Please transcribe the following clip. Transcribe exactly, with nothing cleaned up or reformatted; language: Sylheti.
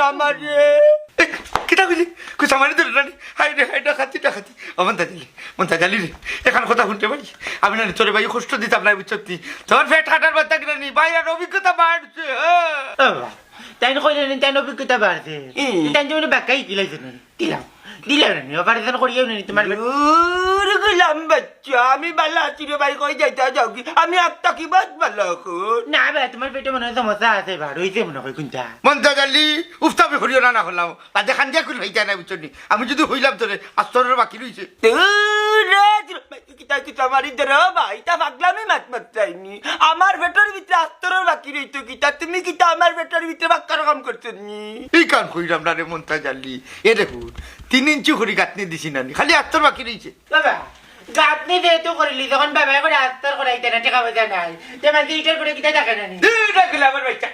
আমারে। এ, কিতা কইলি? কুচা মারি ধরে নানি। হায় রে, হায়, ডাকাতি, ডাকাতি। ও মন্তাজ আলী, মন্তাজ আলী রে, এখান কথা হুনতে পারি? আমি নানি তোরে ভাই কষ্ট দিতাম না, বুঝছত নি? তোর পেট কাটার বার্তা কিনা নি, ভাই আর অভিজ্ঞতা বাড়ছে, হ্যাঁ। ও বাবা, তাইন কইলে নি, তাইন অভিজ্ঞতা বাড়ছে। হুম। তাইন যেমন বাক্কাই কিলাইছে না, দিলাম, দিলাম না নি, অপারেশন করিয়াও না নি তোমার পেট। দূর গেলাম বাচ্চা, আমি বালা আছি রে ভাই, কই যাইতা যাও কি? আমি আত্মা কি বাদ বালা এখন? না ভাই, তোমার পেটে মনে হয় সমস্যা আছে, বার হইছে মনে হয় কোনটা। মন্তাজ আলী, উফতাবে করিও না, না হলাম। বাদে খান দিয়া কুল হইতা না, বুঝছো নি? আমি যদি হইলাম তোরে, আস্তরের বাকি রইছে। দূর রে, কিতা কিতা মারি ধরো ভাই, তা পাগলামি মাত মাত চাইনি। আমার পেটর ভিতরে আস্তরের বাকি রইতো কিতা? তুমি কিতা আমার পেটর ভিতরে বাক্কার কাম করছো নি? এই কাম কইলাম না রে মন্তাজ আলী। এ দেখো, তিন ইঞ্চি করি গাঁথনি দিছি নানি, খালি আস্তর বাকি রইছে। বাবা, গাঁথনি যেহেতু করিলি, তখন বাবায় করে আস্তর করাইতে না, টাকা পয়সা নাই। তে মাঝে ইটার করে কিতা থাকে না নি? এই দেখলে আমার বাচ্চা।